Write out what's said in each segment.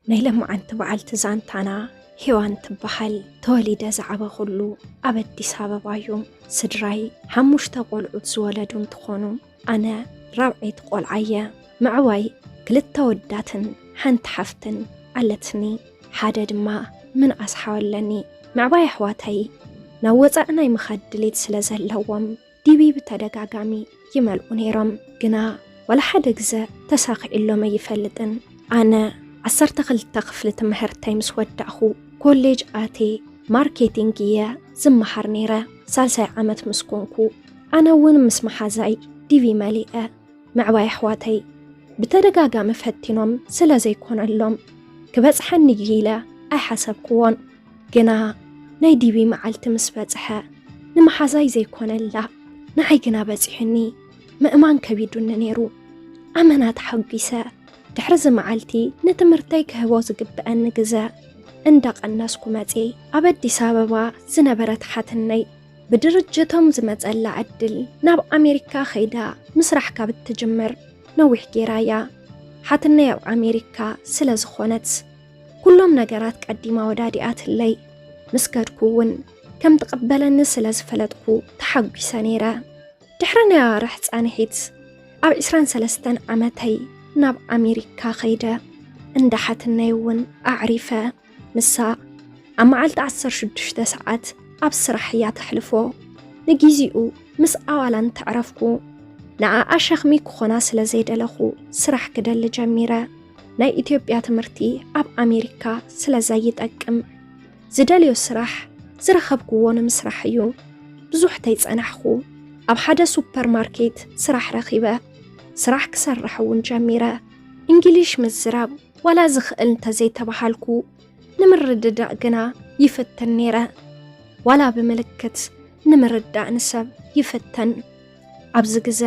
ናይ ለማዓንቲ በዓልቲ ዛንታና ሄዋን ትበሃል። ተወሊደ ዝዓበኹሉ ኣብ ኣዲስ ኣበባ እዩ። ስድራይ ሓሙሽተ ቆልዑት ዝወለዱ እንትኾኑ፣ ኣነ ራብዐይቲ ቆልዓ እየ። ምዕዋይ ክልተ ወዳትን ሓንቲ ሓፍትን ኣለትኒ። ሓደ ድማ ምንኣስ ሓወለኒ። ምዕባይ ኣሕዋተይ ናብ ወጻኢ ናይ ምኻድ ድሌት ስለ ዘለዎም፣ ዲቢ ብተደጋጋሚ ይመልኡ ነይሮም። ግና ዋላ ሓደ ግዘ ተሳኺዕሎም ኣይፈልጥን። ኣነ ዓሰርተ ክልተ ክፍሊ ትምህርተይ ምስ ወዳእኹ፣ ኮሌጅ ኣትየ ማርኬቲንግ እየ ዝመሃር ነይረ። ሳልሳይ ዓመት ምስ ኮንኩ፣ ኣነ እውን ምስ መሓዛይ ዲቪ መሊአ። ምዕባይ ኣሕዋተይ ብተደጋጋሚ ፈቲኖም ስለ ዘይኮነሎም፣ ክበጽሐኒ እዩ ኢለ ኣይሓሰብክዎን። ግና ናይ ዲቪ መዓልቲ ምስ በጽሐ፣ ንመሓዛይ ዘይኮነላ ንዓይ ግና በጺሑኒ። ምእማን ከቢዱኒ ነይሩ። ኣመና ተሓጒሰ። ድሕሪ እዚ መዓልቲ ንትምህርተይ ክህቦ ዝግብአኒ ግዘ እንዳቐነስኩ መጽየ። ኣብ ኣዲስ ኣበባ ዝነበረት ሓትነይ ብድርጅቶም ዝመጸላ ዕድል ናብ ኣሜሪካ ከይዳ ምስራሕ ካብ እትጅምር ነዊሕ ጌራ እያ። ሓትነይ ኣብ ኣሜሪካ ስለ ዝኾነት፣ ኩሎም ነገራት ቀዲማ ወዳዲኣትለይ። ምስ ከድኩ እውን ከም ትቕበለኒ ስለ ዝፈለጥኩ ተሓጒሰ ነይረ። ድሕሪ ናይ ኣዋርሕ ጻንሒት፣ ኣብ ዕስራን ሰለስተን ዓመተይ ናብ ኣሜሪካ ከይደ። እንዳ ሓትነይ እውን ኣዕሪፈ። ንሳ ኣብ መዓልቲ ዓሰርተ ሽዱሽተ ሰዓት ኣብ ስራሕ እያ ተሕልፎ። ንጊዜኡ ምስ ኣዋላ እንተዕረፍኩ፣ ንዓኣ ሸኽሚ ክኾና ስለ ዘይደለኹ፣ ስራሕ ክደሊ ጀሚረ። ናይ ኢትዮጵያ ትምህርቲ ኣብ ኣሜሪካ ስለ ዘይጠቅም፣ ዝደልዮ ስራሕ ዝረኸብክዎ ንምስራሕ እዩ። ብዙሕ ተይጸናሕኹ፣ ኣብ ሓደ ሱፐር ማርኬት ስራሕ ረኺበ። ስራሕ ክሰርሕ እውን ጀሚረ። እንግሊሽ ምዝራብ ዋላ ዝኽእል እንተዘይተባሃልኩ፣ ንምርድዳእ ግና ይፍትን ነይረ። ዋላ ብምልክት ንምርዳእ ንሰብ ይፍትን። ኣብዚ ግዘ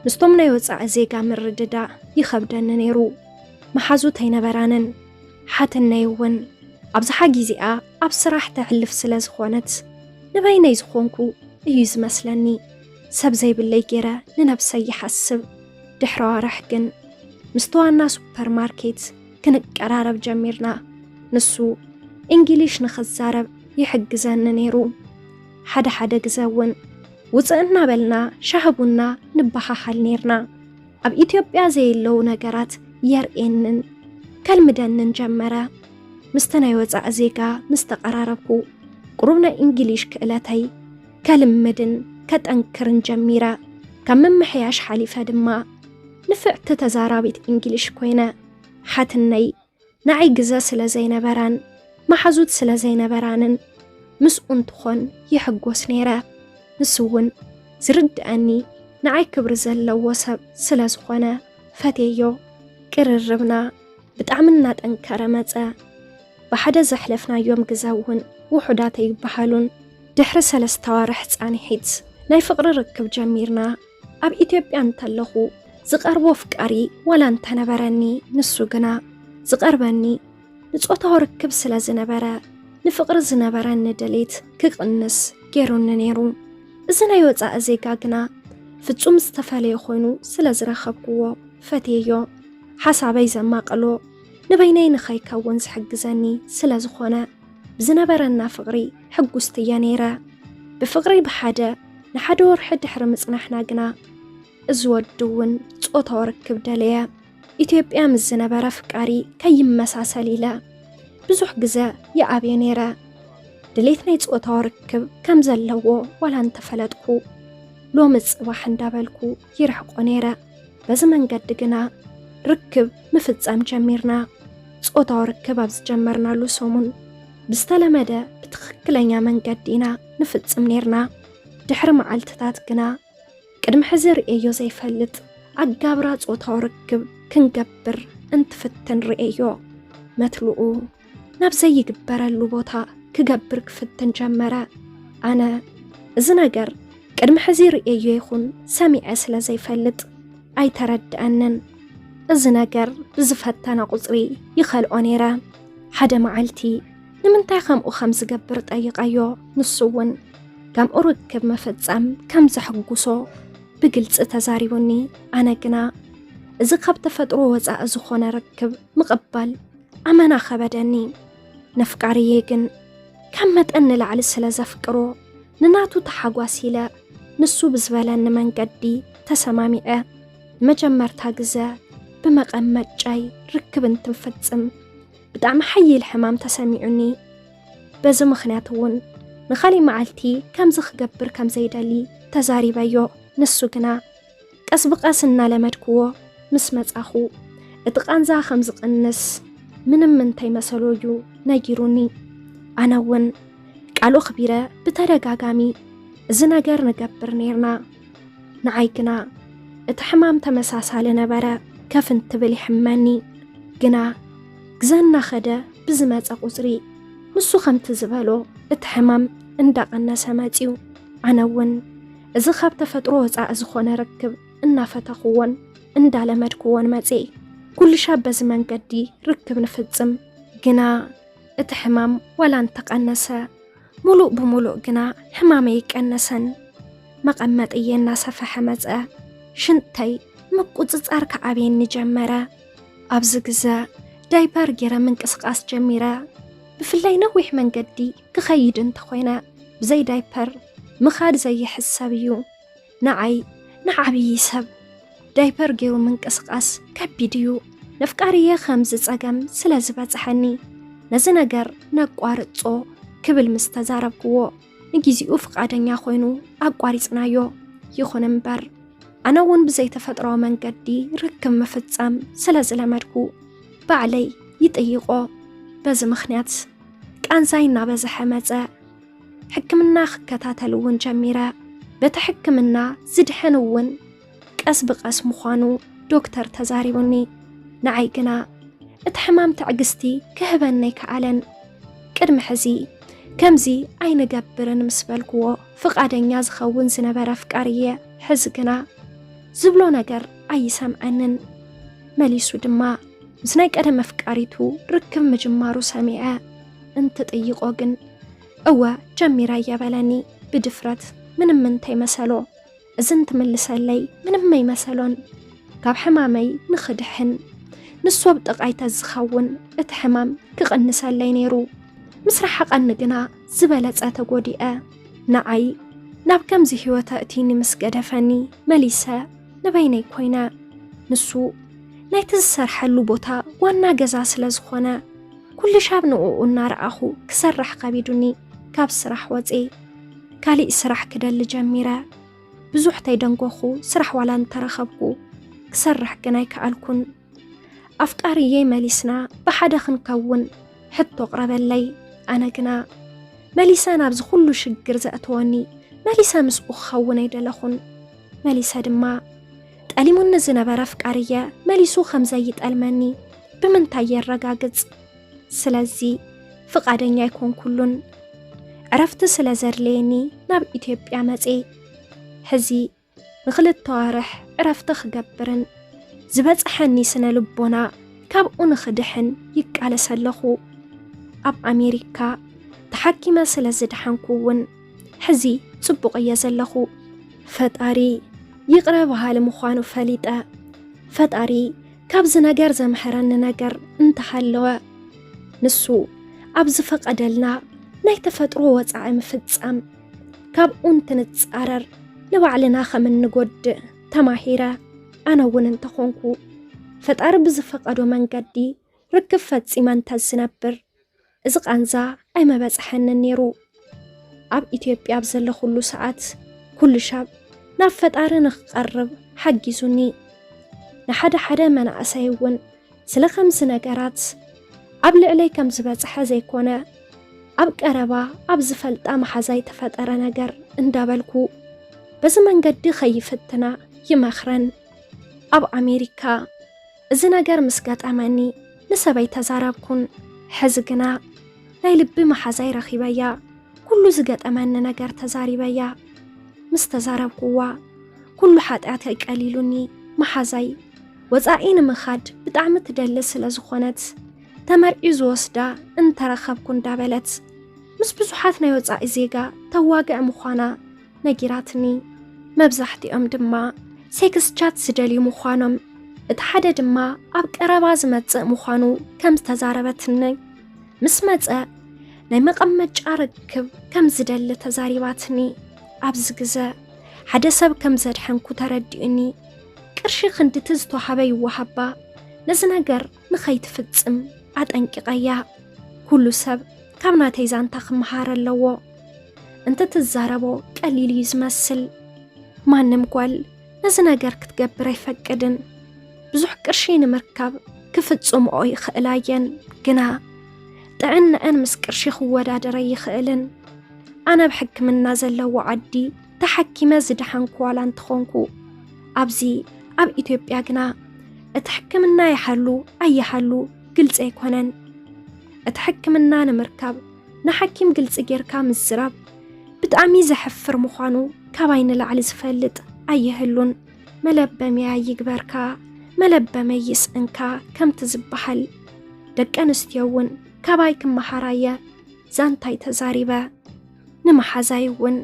ምስቶም ናይ ወጻኢ ዜጋ ምርድዳእ ይኸብደኒ ነይሩ። መሓዙት ኣይነበራንን። ሓትነይ እውን ኣብዝሓ ግዜኣ ኣብ ስራሕ ተሕልፍ ስለ ዝኾነት፣ ንበይነይ ዝኾንኩ እዩ ዝመስለኒ። ሰብ ዘይብለይ ገይረ ንነብሰይ ይሓስብ። ድሕሪ ኣዋርሕ ግን ምስቲ ዋና ሱፐር ማርኬት ክንቀራረብ ጀሚርና። ንሱ እንግሊሽ ንኽዛረብ ይሕግዘኒ ነይሩ። ሓደ ሓደ ግዘ እውን ውፅእ እናበልና ሻሂ ቡና ንበሃሃል ነይርና። ኣብ ኢትዮጵያ ዘየለዉ ነገራት የርእየንን ከልምደንን ጀመረ። ምስቲ ናይ ወፃኢ ዜጋ ምስ ተቐራረብኩ፣ ቁሩብ ናይ እንግሊሽ ክእለተይ ከልምድን ከጠንክርን ጀሚረ። ካብ ምምሕያሽ ሓሊፈ ድማ ንፍዕቲ ተዛራቢት እንግሊሽ ኮይነ። ሓትነይ ንዓይ ግዘ ስለ ዘይነበራን መሓዙት ስለ ዘይነበራንን ምስኡ እንትኾን ይሕጎስ ነይረ። ንሱ እውን ዝርድኣኒ ንዓይ ክብሪ ዘለዎ ሰብ ስለ ዝኾነ ፈትየዮ። ቅርርብና ብጣዕሚ እናጠንከረ መጸ። ብሓደ ዘሕለፍናዮም ግዘ እውን ውሑዳት ኣይበሃሉን። ድሕሪ ሰለስተ ኣዋርሕ ጻንሒት ናይ ፍቕሪ ርክብ ጀሚርና። ኣብ ኢትዮጵያ እንተለኹ ዝቐርቦ ኣፍቃሪ ዋላ እንተነበረኒ፣ ንሱ ግና ዝቐርበኒ ንጾታዊ ርክብ ስለ ዝነበረ፣ ንፍቕሪ ዝነበረኒ ድሌት ክቕንስ ገይሩኒ ነይሩ። እዚ ናይ ወጻኢ ዜጋ ግና ፍጹም ዝተፈለየ ኮይኑ ስለ ዝረኸብክዎ ፈትየዮ። ሓሳበይ ዘማቕሎ ንበይነይ ንኸይከውን ዝሕግዘኒ ስለ ዝኾነ፣ ብዝነበረና ፍቕሪ ሕጉስቲ እየ ነይረ። ብፍቕሪ ብሓደ ንሓደ ወርሒ ድሕሪ ምጽናሕና ግና፣ እዚ ወዲ እውን ጾታዊ ርክብ ደለየ። ኢትዮጵያ ምስ ዝነበረ ኣፍቃሪ ከይመሳሰል ኢለ ብዙሕ ግዘ ይኣብዮ ነይረ። ድሌት ናይ ጾታዊ ርክብ ከም ዘለዎ ዋላ እንተፈለጥኩ፣ ሎሚ ጽባሕ እንዳበልኩ ይርሕቆ ነይረ። በዚ መንገዲ ግና ርክብ ምፍጻም ጀሚርና። ጾታዊ ርክብ ኣብ ዝጀመርናሉ ሰሙን፣ ብዝተለመደ ብትኽክለኛ መንገዲ ኢና ንፍጽም ነይርና። ድሕሪ መዓልትታት ግና፣ ቅድሚ ሕዚ ርእየዮ ዘይፈልጥ ኣጋብራ ጾታዊ ርክብ ክንገብር እንትፍትን ርእየዮ። መትልኡ ናብ ዘይግበረሉ ቦታ ክገብር ክፍትን ጀመረ። ኣነ እዚ ነገር ቅድሚ ሕዚ ርእየዮ ይኹን ሰሚዐ ስለ ዘይፈልጥ ኣይተረድኣንን። እዚ ነገር ብዝፈተነ ቁጽሪ ይኸልኦ ነይረ። ሓደ መዓልቲ ንምንታይ ከምኡ ከም ዝገብር ጠይቐዮ። ንሱ እውን ከምኡ ርክብ ምፍጻም ከም ዘሕጉሶ ብግልጺ ተዛሪቡኒ። ኣነ ግና እዚ ካብ ተፈጥሮ ወጻኢ ዝኾነ ርክብ ምቕባል ኣመና ከበደኒ። ነፍቃርየ ግን ካብ መጠን ንላዕሊ ስለ ዘፍቅሮ፣ ንናቱ ተሓጓስ ኢለ ንሱ ብዝበለኒ መንገዲ ተሰማሚዐ። ንመጀመርታ ግዘ ብመቐመጫይ ርክብ እንትንፍጽም ብጣዕሚ ሓይል ሕማም ተሰሚዑኒ። በዚ ምኽንያት እውን ንኻሊእ መዓልቲ ከምዚ ክገብር ከም ዘይደሊ ተዛሪበዮ። ንሱ ግና ቀስ ብቐስ እናለመድክዎ ምስ መጻኹ፣ እቲ ቃንዛ ከም ዝቕንስ ምንም እንተይመሰሎ እዩ ነጊሩኒ። ኣነ እውን ቃሉ ኣኽቢረ ብተደጋጋሚ እዚ ነገር ንገብር ነይርና። ንዓይ ግና እቲ ሕማም ተመሳሳሊ ነበረ። ከፍ እንትብል ይሕመኒ። ግና ግዘ እናኸደ ብዝመጸ ቁጽሪ፣ ንሱ ከምቲ ዝበሎ እቲ ሕማም እንዳቐነሰ መጽዩ። ኣነ እውን እዚ ካብ ተፈጥሮ ወጻኢ ዝኾነ ርክብ እናፈተኽዎን እንዳለመድክዎን መጽየ። ኩሉ ሻብ በዚ መንገዲ ርክብ ንፍጽም። ግና እቲ ሕማም ዋላ እንተቐነሰ፣ ሙሉእ ብሙሉእ ግና ሕማመይ ኣይቀነሰን። መቐመጥየ እናሰፈሐ መጸ። ሽንተይ ምቁጽጻር ክዓብየኒ ጀመረ። ኣብዚ ግዘ ዳይፐር ገይረ ምንቅስቃስ ጀሚረ። ብፍላይ ነዊሕ መንገዲ ክኸይድ እንተኾይነ፣ ብዘይ ዳይፐር ምኻድ ዘይሕሰብ እዩ። ንዓይ ንዓብዪ ሰብ ዳይፐር ገይሩ ምንቅስቃስ ከቢድ እዩ። ነፍቃርየ ከምዚ ጸገም ስለ ዝበጽሐኒ፣ ነዚ ነገር ነቋርጾ ክብል ምስ ተዛረብክዎ፣ ንጊዜኡ ፍቓደኛ ኮይኑ ኣቋሪጽናዮ። ይኹን እምበር፣ ኣነ እውን ብዘይተፈጥሮኣዊ መንገዲ ርክብ ምፍጻም ስለ ዝለመድኩ፣ ባዕለይ ይጥይቖ። በዚ ምኽንያት ቃንዛይ እናበዝሐ መጸ። ሕክምና ክከታተል እውን ጀሚረ። በቲ ሕክምና ዝድሕን እውን ቀስ ብቐስ ምዃኑ ዶክተር ተዛሪቡኒ። ንዓይ ግና እቲ ሕማም ትዕግስቲ ክህበኒ ኣይከኣለን። ቅድሚ ሕዚ ከምዚ ኣይንገብርን ምስ በልክዎ፣ ፍቓደኛ ዝኸውን ዝነበረ ኣፍቃሪየ፣ ሕዚ ግና ዝብሎ ነገር ኣይሰምዐንን። መሊሱ ድማ ምስ ናይ ቀደም ኣፍቃሪቱ ርክብ ምጅማሩ ሰሚዐ እንትጥይቖ ግን፣ እወ ጀሚረ እየ በለኒ ብድፍረት፣ ምንም እንተይመሰሎ። እዚ እንትምልሰለይ ምንም ኣይመሰሎን። ካብ ሕማመይ ንኽድሕን፣ ንሱ ኣብ ጥቓይ ተዝኸውን እቲ ሕማም ክቕንሰለይ ነይሩ። ምስ ረሓቐኒ ግና ዝበለጸ ተጎዲኤ። ንዓይ ናብ ከምዚ ህይወት ኣእትዩኒ ምስ ገደፈኒ፣ መሊሰ ንበይነይ ኮይነ። ንሱ ናይቲ ዝሰርሐሉ ቦታ ዋና ገዛ ስለ ዝኾነ፣ ኩሉ ሻብ ንዕኡ እናረኣኹ ክሰርሕ ከቢዱኒ ካብ ስራሕ ወፅየ። ካሊእ ስራሕ ክደሊ ጀሚረ። ብዙሕ ተይደንጎኹ ስራሕ ዋላ እንተረኸብኩ ክሰርሕ ግን ኣይከኣልኩን። ኣፍቃሪየይ መሊስና ብሓደ ክንከውን ሕቶ ኣቕረበለይ። ኣነ ግና መሊሰ ናብዚ ኩሉ ሽግር ዘእተወኒ መሊሰ ምስኡ ክኸውን ኣይደለኹን። መሊሰ ድማ ጠሊሙኒ ዝነበረ ኣፍቃሪየ መሊሱ ከም ዘይጠልመኒ ብምንታይ የረጋግጽ? ስለዚ ፍቓደኛ ኣይኮንኩሉን። ዕረፍቲ ስለ ዘድለየኒ ናብ ኢትዮጵያ መጽየ። ሕዚ ንኽልተ ኣዋርሕ ዕረፍቲ ክገብርን ዝበጽሐኒ ስነ ልቦና ካብኡ ንኽድሕን ይቃለስ ኣለኹ። ኣብ ኣሜሪካ ተሓኪመ ስለ ዝደሓንኩ እውን ሕዚ ጽቡቕ እየ ዘለኹ። ፈጣሪ ይቕረ በሃሊ ምዃኑ ፈሊጠ። ፈጣሪ ካብዚ ነገር ዘምሐረኒ ነገር እንተሃለወ፣ ንሱ ኣብ ዝፈቐደልና ናይ ተፈጥሮ ወጻኢ ምፍጻም፣ ካብኡ እንትንጻረር ንባዕልና ከም እንጎድእ ተማሂረ። ኣነ እውን እንተኾንኩ ፈጣሪ ብዝፈቐዶ መንገዲ ርክብ ፈጺመ እንተዝነብር፣ እዚ ቃንዛ ኣይመበጽሐንን ነይሩ። ኣብ ኢትዮጵያ ኣብ ዘለኹሉ ሰዓት፣ ኩሉ ሻብ ናብ ፈጣሪ ንኽቐርብ ሓጊዙኒ። ንሓደ ሓደ መናእሰይ እውን ስለ ከምዚ ነገራት ኣብ ልዕለይ ከም ዝበጽሐ ዘይኮነ፣ ኣብ ቀረባ ኣብ ዝፈልጣ መሓዛይ ተፈጠረ ነገር እንዳበልኩ፣ በዚ መንገዲ ኸይፍትና ይመኽረን። ኣብ ኣሜሪካ እዚ ነገር ምስ ገጠመኒ ንሰበይ ተዛረብኩን። ሕዚ ግና ናይ ልቢ መሓዛይ ረኺበያ። ኩሉ ዝገጠመኒ ነገር ተዛሪበያ። ምስ ተዛረብኩዋ፣ ኩሉ ሓጢኣተይ ቀሊሉኒ። መሓዛይ ወጻኢ ንምኻድ ብጣዕሚ ትደሊ ስለ ዝኾነት፣ ተመርዕዩ ዝወስዳ እንተረኸብኩ እንዳበለት፣ ምስ ብዙሓት ናይ ወጻኢ ዜጋ ተዋግዕ ምዃና ነጊራትኒ። መብዛሕትኦም ድማ ሴክስ ቻት ዝደልዩ ምዃኖም እቲ ሓደ ድማ ኣብ ቀረባ ዝመጽእ ምዃኑ ከም ዝተዛረበትኒ፣ ምስ መጸ ናይ መቐመጫ ርክብ ከም ዝደሊ ተዛሪባትኒ። ኣብዚ ግዘ ሓደ ሰብ ከም ዘድሐንኩ ተረዲኡኒ። ቅርሺ ክንድቲ ዝተዋሃበ ይወሃባ፣ ነዚ ነገር ንኸይትፍጽም ኣጠንቂቐያ። ኩሉ ሰብ ካብ ናተይ ዛንታ ክመሃር ኣለዎ። እንተ ትዛረቦ ቀሊል እዩ ዝመስል። ማንም ጓል ነዚ ነገር ክትገብር ኣይፈቅድን። ብዙሕ ቅርሺ ንምርካብ ክፍጽምኦ ይኽእላ እየን፣ ግና ጥዕንአን ምስ ቅርሺ ክወዳደር ኣይኽእልን። ኣነ ኣብ ሕክምና ዘለዎ ዓዲ ተሓኪመ ዝደሓንኩ ዋላ እንተኾንኩ፣ ኣብዚ ኣብ ኢትዮጵያ ግና እቲ ሕክምና ይሃሉ ኣይሃሉ ግልጺ ኣይኮነን። እቲ ሕክምና ንምርካብ ንሓኪም ግልጺ ጌርካ ምዝራብ ብጣዕሚ ዘሕፍር ምዃኑ ካባይ ንላዕሊ ዝፈልጥ ኣይህሉን። መለበምያ ይግበርካ፣ መለበመይ ይስእንካ ከምቲ ዝበሃል፣ ደቂ ኣንስትዮ እውን ካባይ ክመሃራየ ዛንታይ ተዛሪበ። ንመሓዛይ እውን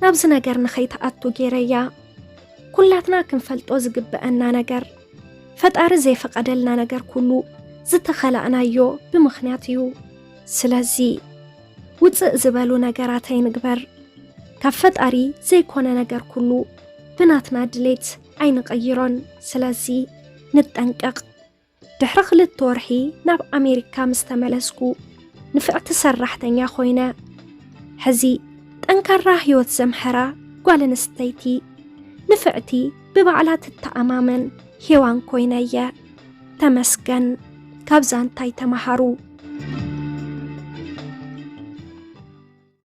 ናብዚ ነገር ንኸይትኣቱ ገይረያ። ኩላትና ክንፈልጦ ዝግበአና ነገር፣ ፈጣሪ ዘይፈቐደልና ነገር ኩሉ ዝተኸላእናዮ ብምኽንያት እዩ። ስለዚ ውፅእ ዝበሉ ነገራት ኣይንግበር። ካብ ፈጣሪ ዘይኮነ ነገር ኩሉ ብናትና ድሌት ኣይንቐይሮን። ስለዚ ንጠንቀቕ። ድሕሪ ክልተ ወርሒ ናብ ኣሜሪካ ምስ ተመለስኩ፣ ንፍዕቲ ሰራሕተኛ ኮይነ። ሕዚ ጠንካራ ህይወት ዘምሐራ ጓል ኣንስተይቲ፣ ንፍዕቲ፣ ብባዕላ ትተኣማመን ሄዋን ኮይነ እየ። ተመስገን። ካብ ዛንታይ ተመሃሩ።